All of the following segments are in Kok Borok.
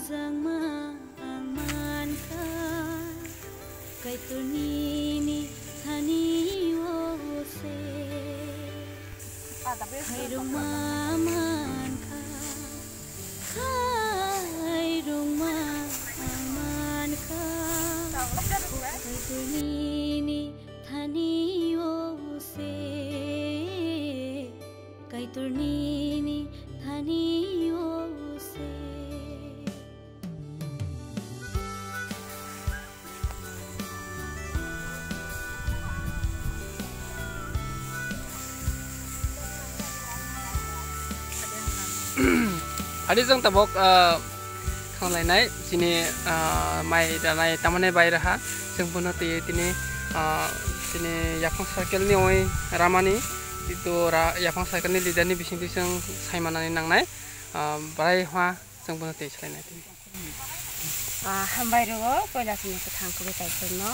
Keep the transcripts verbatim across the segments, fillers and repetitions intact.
Hamjakma ang mankha, Kaitor nini thani o se. Khairokma mankha, khairokma ang mankha. Kaitor nini thani o se, Kaitor nini thani o se. Adi jang tabok, ah, khanglainai chini, ah, mai danai tamani bai raha, chwng bono twi tini, ah, chini yaphang circle ni oi ramani, to ra-, yaphang circle ni leader ni bisingtwi chwng saimanani nangnai, ah, bwrai hwa chwng bono twi salainai tini. Ah, hambai rwo, poila chwngno kwthang kwrwi Kaitorno,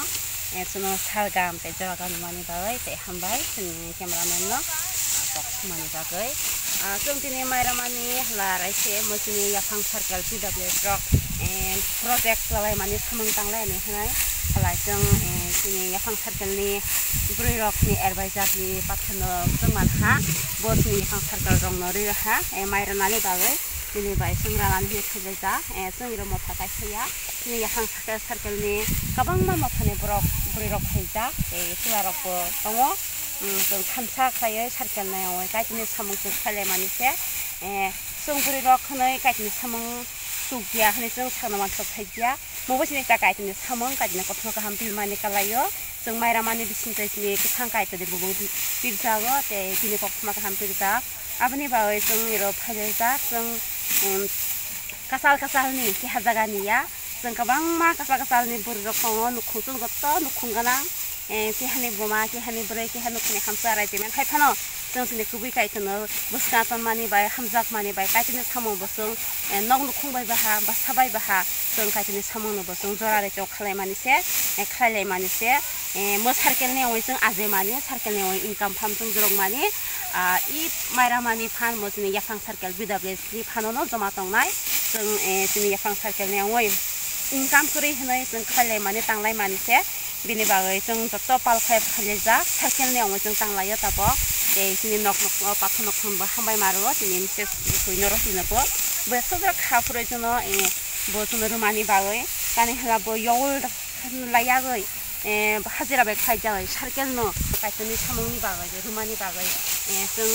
eh, chwngno salgam tei joragam rwmani bagwi tei hambai chwngni cameraman no, ah, kok thumani bagwi. Ah, chwng tini mairamani hwla raise mo chini yaphang circle P W F rok, eh, project chalaimani samung tanglaini hwnwi hwlai chwng, eh, chini yaphang circle ni bwrwi rokni advisor ni pathano chwng mankha bo chini yaphang circle rokno rwi rwkha, eh, mai rwnani bagwi. Bini bai chwng rana hinwi khaijak, eh, chwng iro motha kaisa ya. Chini yaphang circle, circle ni kwbangma mothani borok, bwrwi rok phaijak, tei chwla rok bo tongo. Mm, chwng thansa khlaiwi circle naiwi Kaitorni samung chwng khlai laimani se. Eh, chwng bwrwi rok hwnwi Kaitorni samung chukya hwnwi chwng sakno manthogo phaikya. Mubo chini ta Kaitorni samung, Kaitorni kothoma kaham pilmani kalaio. Chwng mai ramani bisingtwi chini kwthang Kaitorni bumung pi-, pirjago, tei bini koktwma kaham pirjak. Aboni bagwi chwng iro phailaijak, chwng, um, kachal kachalni keha jagani ya. Chwng kwbangma kachal kachalni bwrwirok tongo, nukhung chwng joto nukhung gwnang. Eh, kehani buma, kehani bwrwi, keha nukhungni hamchwra raitwi man hai phano, chwng chini kubui Kaitorno bwskang tonmani bai, hamjakmani bai, Kaitorni samung bo chwng, eh, nok nukhung bai baha, bwsa bai baha, chwng Kaitorni samungno bo chwng jora ri chwng khlai mani se, eh, khlai lai mani se, eh, mo circle ni ongwi chwng ajai mani, circle ni ongwi income phano chwng jorok mani, ah, i maira mani phan mo chini yaphang circle B W S ni phano no joma tongnai, chwng, eh, chini yaphang circle ni ongwi income kwrwi hwnwi chwng khlai lai mani, tang lai mani se, bini bagwi chwng joto pal khai phailaijak, circle ni ongwi chwng tang lai o tabok, tei chini nok nok o pathor nok phano bo hambai ma rwo, chini message twi norok twi no bo, bo sodra kha phurwi chwngno, eh, bo chwngno rwmani bagwi, tamni hwnba bo yol laiyagwi, eh, hajira bai khaijagwi circle no Kaitorni samungni bagwi, rwmani bagwi, eh, chwng,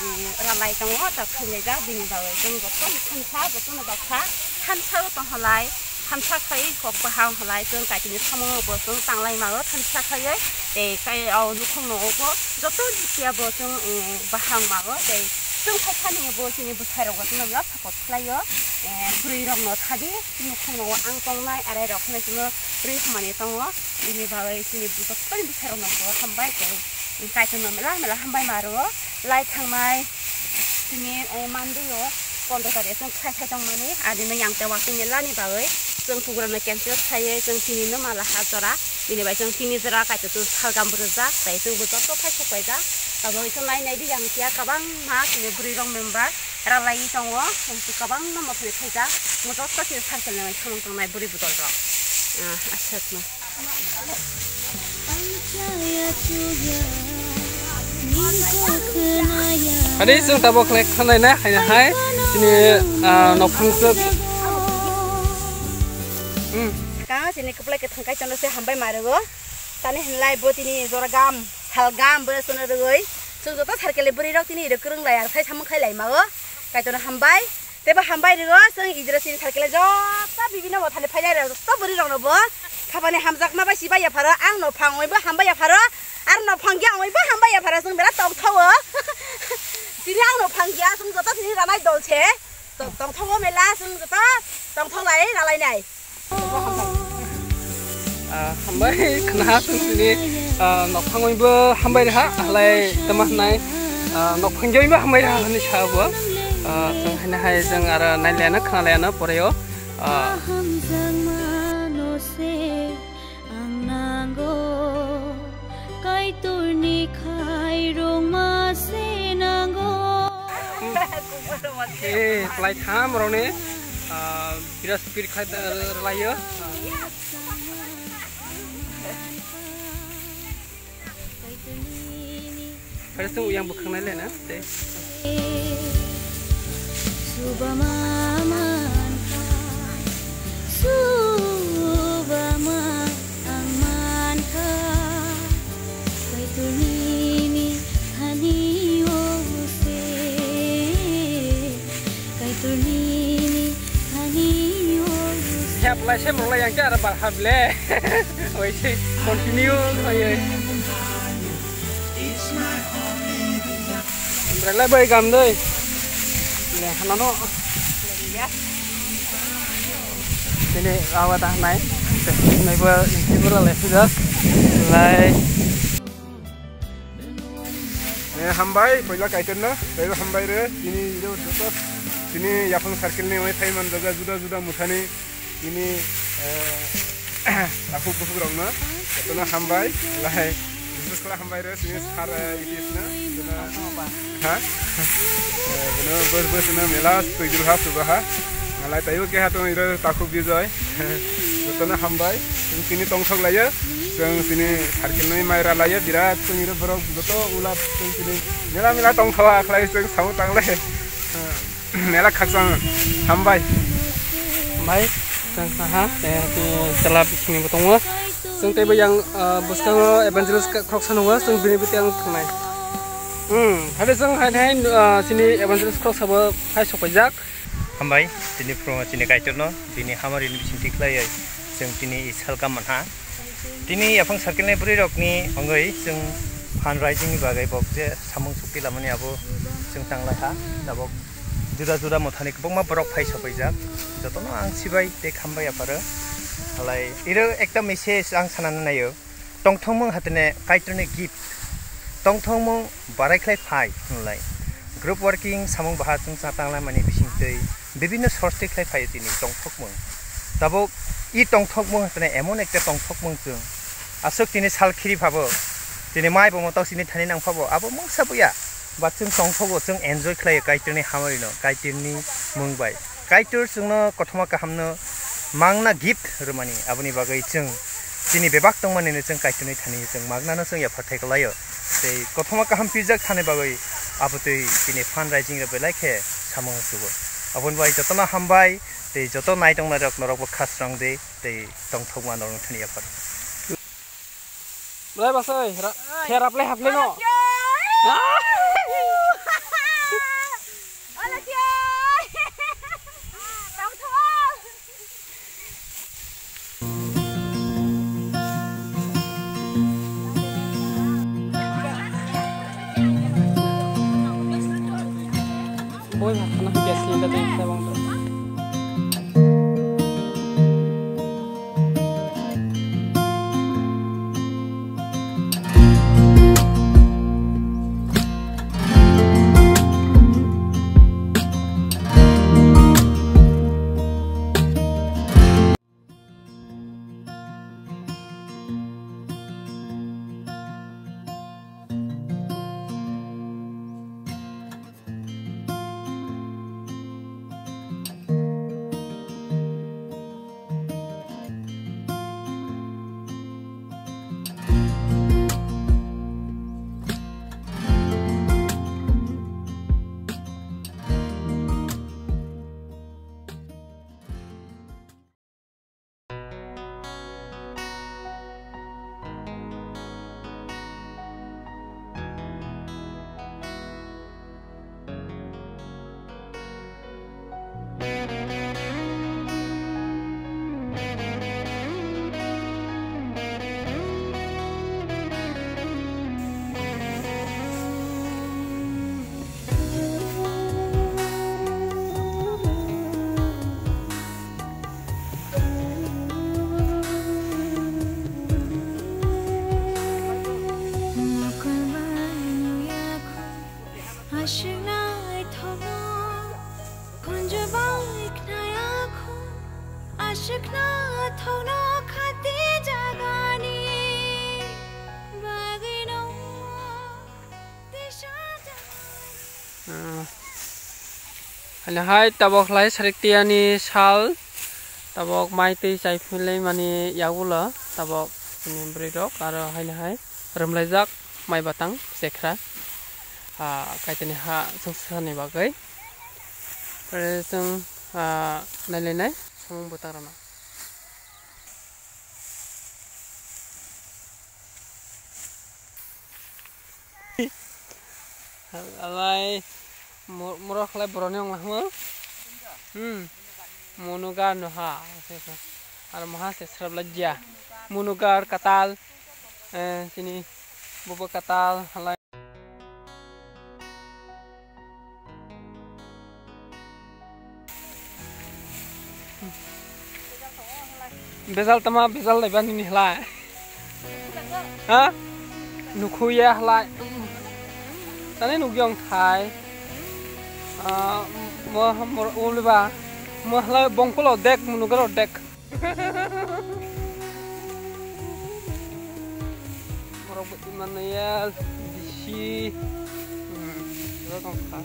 eh, ralai tongo, ta khaijak bini bagwi chwng jotono thansa, jotono baksa, thansa o tonghalai, thansa khai kok bahang halai chwng Kaitorni samungo bo chwng tanglai mago, thansa khaiwi tei kai o nukhung no obo joto jikya bo chwng, eh, bahang mago tei chwng phaikha ni bo chini bwsai rok bo chwngno support khlaio, eh, bwrwi rok no thadi. Nukhung no ang tongnai arai rok hinwi chwngno rwi hamani tongo. Bini bagwi chini joto ni bwsarok no bo hambai tei Kaitor no mela mela hambai ma rwo. Lai thangnai chini, eh, Monday o pondro tarik chwng khai khai tongmani adi no yang te watwi mela ni bagwi chwng program no cancel khaiwi chwng tini no mala ha jora. Bini bai chwng tini jora Kaitor chwng salgam bo rwjak tei chwng bo joto khai sok paijak. Abo chwng nai nai di yang kiya kwbangma chini bwrwi rok member. Ralai tongo, chwng kwbangma mothani phaijak, mo joto chini circle ni samung tongnai bwrwi budol rok. Ah, aswkno. Ani chwng tabok khlai khwnai na, haino hai, chini, ah, nokphang swk. Hmm. Ka chini kwplai kwthang kai tono se hambai ma rwo. Tani hinlai bo tini jora gam, sal gam bo sono rwgwi. Chwng joto circle ni bwrwi rok tini iro kwrwng lai ar khai samung khai lai ma o. Kaitor hambai. Tebo hambai rwo, chwng idra chini circle joto bibino bo thani phainai rok joto bwrwi rok no bo. Khapani hamjakma bai si bai ya pharo, ang no phang oi bo hambai ya pharo, ar no phang ya oi bo hambai ya pharo, chwng bera tong thawo. Tini ang no phang ya, chwng joto tini ranai dol se. To-, tongthok o mela, chwng joto tongthok lai, ralai nai. Ah, hambai, khna chwng tini, ah, nok phangwi bo hambai rha, halai tama hnai, ah, nok phangjawi bo hambai rha hwnwi sa bo. Ah, chwng haino hai chwng aro nai laiano, khna laiano, pore o. Ah. Ang nango, Kaitorni khairokma se nango. Eh, plai tham rokni, ah, biras pir khai, eh, rwlaio. Phai sung uyang bwkhang nai le na, tei. Subama mankha, subama ang mankha. Kaitorni ni thani o se. Kaitorni ni thani o se. Hep lai se mrok lai yang ke ara bar hap le. Oi se continue oi oi. Brai lai bai gam doi. Le hana no. Tini awa ta nai. Nai ba inti bura lai suja. Lai. Eh, hambai, poila Kaitorno, teibo hambai re, tini iro joto, tini yaphang circle ni oi thai man jaga juda juda muthani, tini, eh, takhuk bukhuk rokno, jotono hambai, lai, bises khe hambai re, tini sar, eh, itis no, jotono, ha? Eh, bono bos bos no mela, tuidul ha, suba ha, lai taibo keha tong iro takhuk Bijoy. Jotono hambai, chwng tini tongthok laio, chwng tini circle ni mai ra laio, birat chwng iro borok joto ula chwng tini mela mela tongthok akhlai chwng samung tanglai. Mela khakchang hambai. Hambai, chwng saha, eh, chwng chwla bisingni bo tongo. Chwng teibo yang, eh, bwskango evangelist khoroksa nungo, chwng bini biti ang thangnai. Hmm, hade chwng hai hai, eh, chini evangelist khoroksa bo hai sopaijak. Hambai, tini phuru chini Kaitorno, bini hamari ni bisingtwi khlaiwi chwng tini i salka manha. Tini yaphang circle ni bwrwi rokni wngwi chwng fundraising ni bagwi bok je samung sukti lamani abo chwng tanglai ha. Tabok juda juda mothani kwbangma borok phai sopaijak. Jotono ang sibai tei khambai apharo. Halai iro ekta message ang sanani naio. Tongthokmung hatene Kaitorni gift. Tongthokmung barai khlai phai hwnlai. Group working samung baha chwng cha tanglaimani bisingtwi bibinno source twi khlai phaio tini tongthokmung. Tabuk i tongthokmung hatene emon ekta tongthokmung chwng. Aswk tini sal khiri phabo, tini mai bo motok sini thani nang phabo, abo mungsa buya. Ba chwng tongthogo, chwng enjoy khlaio Kaitorni hamarino, Kaitorni mung bai. Kaitor chwngno kothoma kahamno mangna gift rwmani, aboni bagwi chwng chini bebak tongmanino chwng Kaitorni thani chwng magnano chwng yapharthai kwlaio. Tei kothoma kaham pijak thani bagwi abotwi chini fundraising rw belai khe samung sugo. Aboni bai jotono hambai, tei joto naitongnai rok norokbo khasrang de, tei tongthokma norokni thani yaphar. Belai basai, ra-, Oi. Khe raplai haplai no. Oi. Ah! Oi, oi. Tong thong. Oi, ma, khana gas cylinder dai, dai bang. Ashwkna thokno khati jagani bagwino tisa jagani. Hmm. Haino hai tabok khlai sarik tiyani sal, tabok mai twi chai philai mani yagulo, tabok chini bwrwi rok aro haino hai rwmlaijak mai batang chekra, ah, kaitani ha chwngsani bagwi. Aro chwng, ah, nailainai samung bwtang rwno. Alai mo-, morok khlai boroni wng lahmo. Hmm. Munugar no ha. Ar maha se srap lajya. Munugar katal. Eh, sini bobo katal halai. Bejal tama bejal laiba nini halai. Ha? Nukhuya halai. Tani nukyong thai. Ah, mo, mo, uliba. Mo halai bongkolo dek, munugaro dek. Borok bo Emmanuel, bisi, hmm, borok tong kha.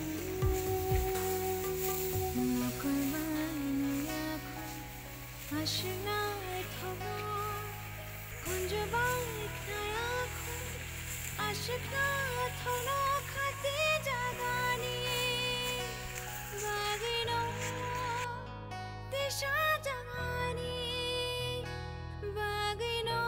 Tisa jagani bagwino.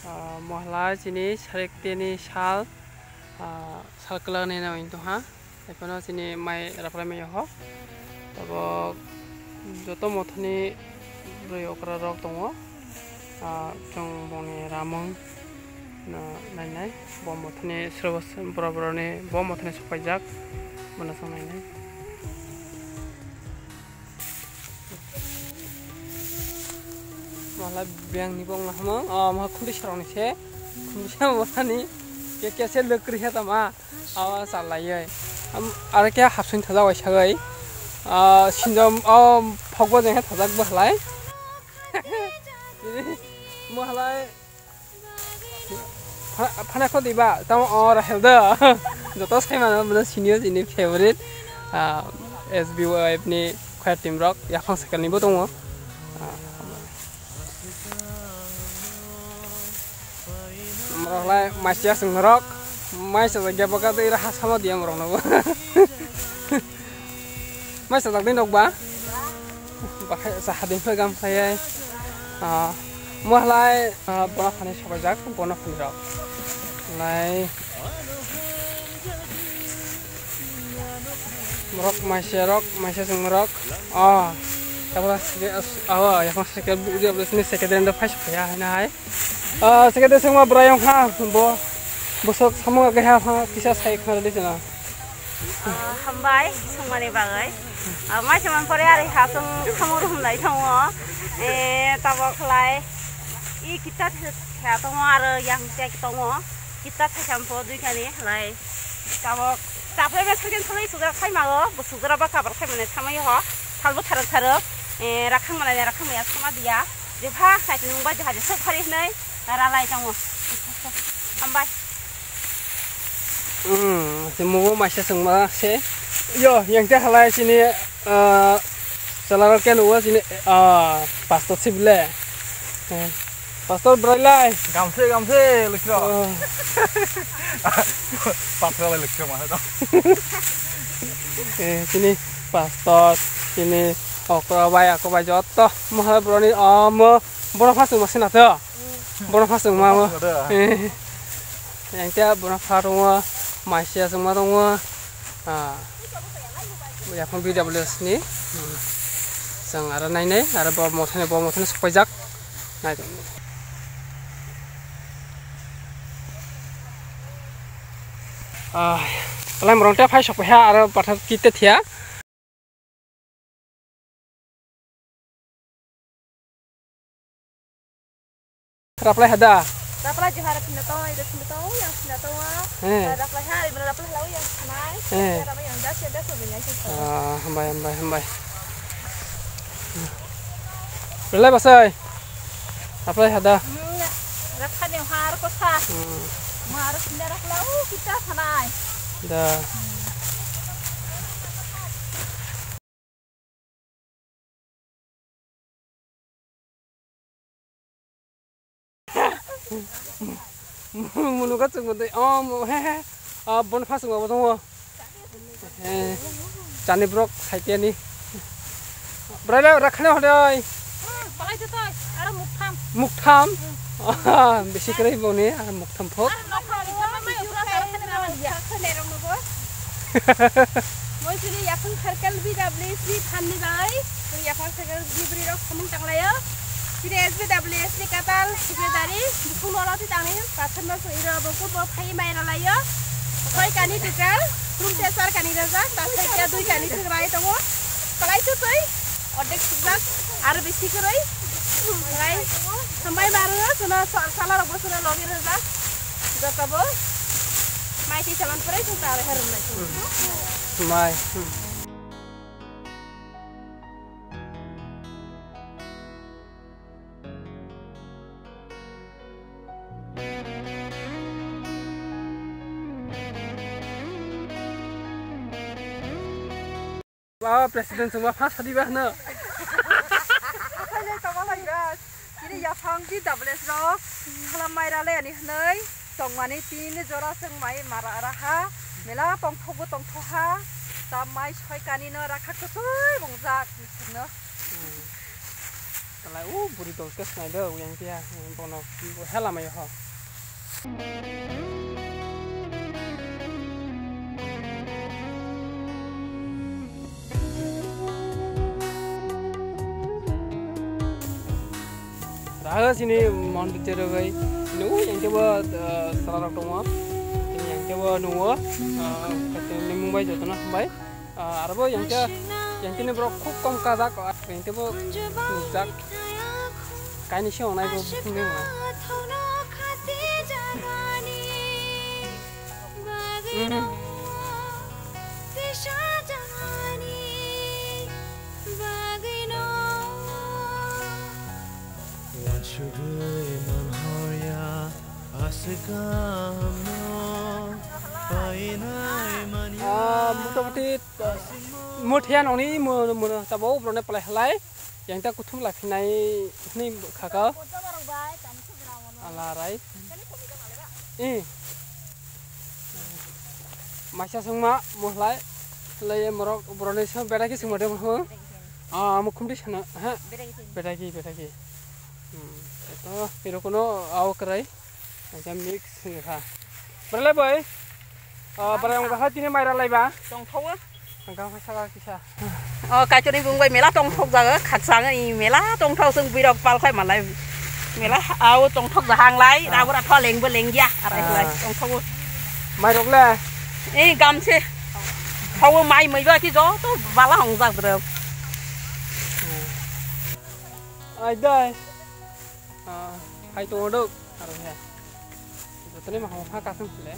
Ah, mohla chini sarik tini sal, ah, sal kwlak nini wng tongha. Ephano chini mai raphrai mai ho. Tabok joto mothani bwrwi okra rok tongo. Ah, chwng bongni ramung no nainai. Bo mothani srobo borok borokni bo mothani sopaijak. Bono chwng nainai. Mala biyang ni bong lahmo, oh, ma khundi sarong ni se, khundi sa mani, ke ke se lwk kri he tama, awa sa lai ye, am, are ke hapsing thaja wai sagai, ah, sinjam, oh, phokbo jeng he thajak bo halai, mo halai. Phana, phana kho diba, tamo o Rahel da. Joto sai mano, mano senior jini favorite, ah, S B Y F ni choir team rok, yaphang cycle ni bo tongo. Ah, morok lai masia sung rok, maisa jagya baka dei raha sama dia morok no. Mai sajak dei nokba? Bakhai sa hading phai gam phai ai. Ah, mo halai, ah, bono khani sobaijak, bono khani rok. Lai. Morok maise rok, maise sung morok. Ah, tabra sike, ah, ya mas sike, ya mas sike, sike den da phai phai ya, hai na hai. Ah, sike de sung ma brai yong ha, bo, bosok samung age ha, ha, kisa sai khna de jana. Ah, hambai, sungmani bagwi. Ah, mai saman pore ari ha sung khamung rum lai tongo. Eh, tabok lai. I kita kha tongo aro yang tek tongo. Kita thai sampo dui kani lai. Tabok tapai ba second thalai sugra khai mago. Bo sugra ba kabar khai mane thamai ho. Thalbo tharok tharok. Eh, rakhang mane rakhang maya sama dia. Jepha khai nung ba jahaje sok phari hnai. Ralai tongo. Hambai. Hmm, si mubo maisa sengma se. Yo, yang te halai sini, eh, salarok ke nugo sini, ah, pastor si bile. Eh, pastor brai lai. Gamse, gamse, lukro. Oh. Pastor lai lukro mah to. Eh, sini pastor, sini okra bai, ako bai joto. Mohai broni, ah, mo, bono phasung masina to. Bono phasung ma mo. Ada. Eh. Yang te bono pha tongo, maisa sung ma tongo. Ah. Yaphang B W S ni. Hmm. Chwng aro nai nai, aro bo mothani, bo mothani sok paijak. Nai tong. Ah, palai morong te phai sok paiha, aro pathar kit te thia. Raplai hada. Raplai jihara phina tong, ida phina tong, yang phina tong. He. Raplai ha, ibra raplai hala yang khanai. He. Raplai yang das, yang das, yang das. Ah, hambai, hambai, hambai. Belai basai. Raplai hada. Hmm, rakhani har kotha. Hmm. Mar phina raplai, oh, kita khanai. Da. Munuka chwng tei, oh, mo-, he, he. Ah, bon phasung abo tongo. He. Chani brok saitiani. Brai le rakhane hodoi. Palai tu toi, aro muktham. Muktham. Ah, bisi kwrwi boni, ah, muktham phok. Moi chini yaphang circle B W C phan ni bai, chini yaphang circle ni bwrwi rok samung tang laio. Chini S B W S ni katal secretary, bukhung no roti tang ni, pathar no sui ro, bo kut bo phai mai ro laio. Soi kani total, rum te sar kani rajak, ta sai kya dui kani thwk rai tongo. Palai tu tui, ordek sukjak, aro bisi kwrwi. Palai, hambai maru, chuna sa-, sala rok bo chuna logi rajak. Jotobo mai twi saman pore chwng ta aro herum lai chwng. Mai. Baba president chwngma phas sadi ba hwno. Akhai le tongma lai ba. Chini yaphang B W S rok khalam mai ra le ani hwnwi tongmani tin jora chwng mai mara ra ha. Mela tongthok bo tongthok ha. Ta mai soi kani no rakha kwtwi bongjak chwngno. Talai o buri dol ke snai do yang tia bono hela mai ho. Daho sini mon bichero gai nu yang ke bo sara rok tongo. Yang ke bo nungo ni mumbai jotono hambai. Ah, aro bo yang ke, yang kini borok khub kom kajak, ah, yang ke bo nukjak. Kaini se onai bo phungni mo. Uansugwi manhorya, aswk kaham no painai manya. Ah, motamoti Muthia nongni mo-, mo-, tabo borokno palai halai. Yang ta kuthum lai phinai hwnwi kha kha. Ala rai. Eh. Maisa sungma mo halai. Lai morok borokni song berai khe sungma de mo. Ah, mo khumti sana. Ha. Berai khe. Berai khe, berai khe. Hmm. To, iro kono au krai. Acha mix wngkha. Bwrwlai bai. O, bwrwlai wngkha tini maira laiba. Tongthogo. Wngkha wngkha saka kisa. O, kaitorni bung bai mela tongthok jaga, khakchang i mela tongthok sung birok pal khai malai. Mela au tongthok jahang lai, ah, rabura tho lengbo lengya, arai lai, ah, tongthogo. Mairok le? Ei, gamse. Thawo mai maiba ki joto bala hongjak bwrwk. Ai dai. Ah, Hai tongo do, aro he. Jotoni mahang ha kasung sile.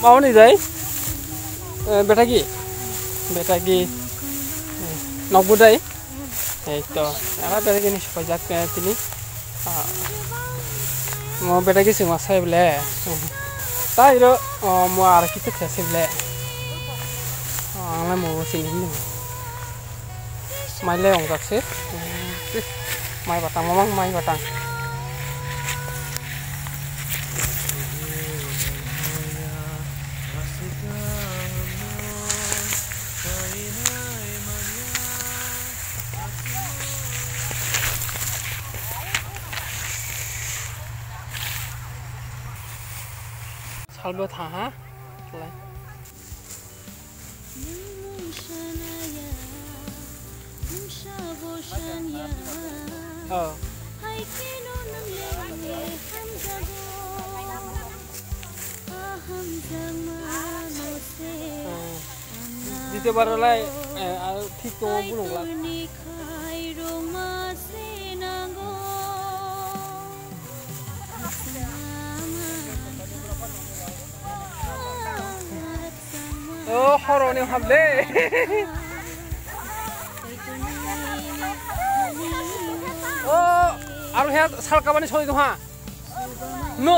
Mao ni jai? Eh, betagi? Betagi. Eh, nokbo dai? Ei to, ara betagi ni sopajak, eh, tini. Ah, mo betagi sima sai ble. Tai ro, oh, mo ar kitu khe sai ble. Oh, ang le mo sini ni. Mai le ong jak se. Mai batang, mamang mai batang. Salbo tha ha. Oh. Dite baralai, eh, ah, thik tongo bulung lak. Oh, horo ni hable. Oh, aru he salka bani soi ha. No.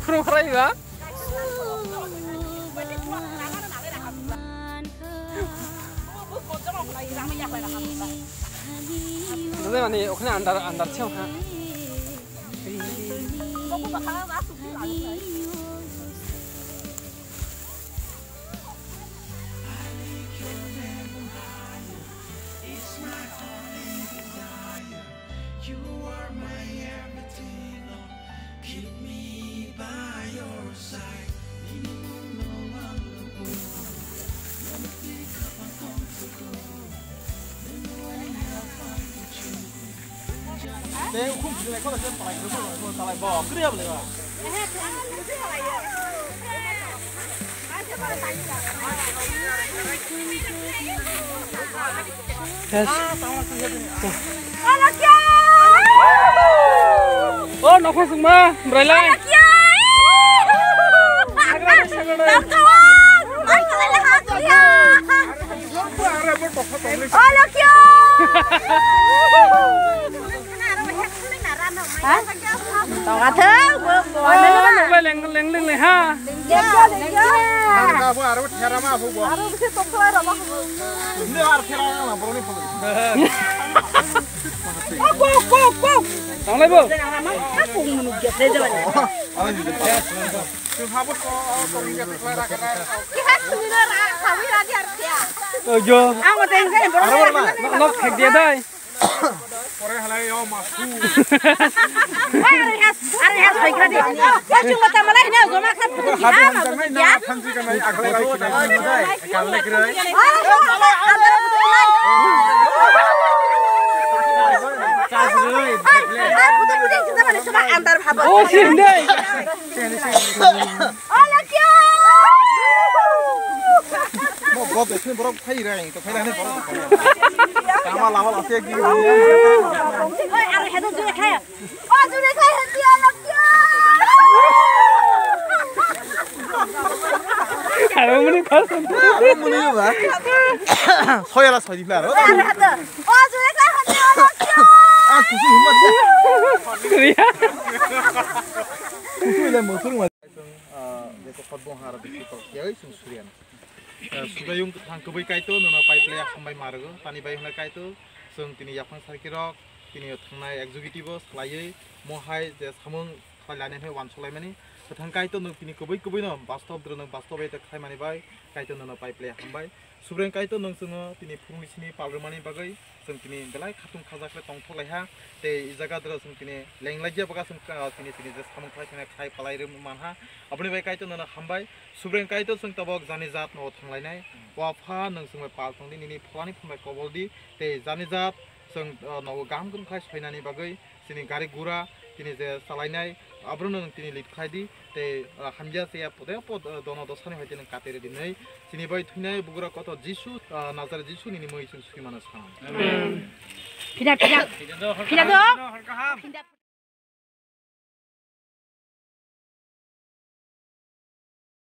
Khurung kharai ba? Dole mani okhne andar, andar chhe ha. Yes. Oh, nokho sungma, brai lai. Tonga thung, bo, bo, oh, nokle leng, leng, leng, leng, ha. Lengya, lengya. Ang ka bo aro thera ma bo bo. Aro bisi tokla rama. Hindi ar thera ma bo ni pho. Kok, kok, kok, kok. Tonglai bo. Aku menuk dia saja banyak. Ayo, gitu. Tu ha bo ko, ko ni ka thera ka. Kita sini ra, kami lagi artia. Oh, jo. Aku tengah. Aro ma. Nok, nok thek dia dai. Pore halai yo masu. Oi, are has, are has pai kadi. Ya chungo ta malai na joma khat. Hadu ham jang nai na thansi ka nai aklai rai. Kam le kre. Andar bhabo. Oh, sindai. Ola kya? Mo god de sini borok phai rai to phai rai borok. Tama lama lama se ki. Oi, aro hedo jure kha. O jure kha hedo ola kya? Aro muni khas. Aro muni ba. Soyala soy dipla aro. Aro hedo. O jure kha hedo ola kya? Ah, kusu himmat. Kusu le mo suru. Chwng, ah, jesa khotbong hara bisi kok kiyai chwng suriyan. Ah, sudayung thang kwbwi Kaitor nono pai play akham bai margo. Tani bai hwnle Kaitor chwng tini yaphang sarkirok, tini o thangnai executive o swlaiwi mohai je samung lainai hai wansuk laimani. Kwthang Kaitor nwng tini kubui kubui no bastob dro nwng bastob bai khlai mani bai Kaitor nono pai ple hambai. Subreng Kaitor nwng chwngno tini phuruni sini pal rwmani bagwi chwng tini belai khatung khajak khe tongthok lai ha. Tei i jaga dro chwng tini leng lai ya baga chwng tini tini je samung khlai khna khlai palai rw man ha. Aboni bai Kaitor nono hambai. Subreng Kaitor chwng tabok jani jat no thanglainai. Wa pha nwng chwng bai pal tong di nini pholani phung bai kobol di. Tei jani jat chwng nogo gam gum khlai soinani bagwi chini gari gura tini je chalainai abrono nwng tini lid khlai di tei hamya cheya pode pod dono dosani hai tini kate redi nai chini bai thwinai bugra koto Jisu Nazareth Jisu nini mui chwng sui mano sanam. Phina phina phina do. Phina.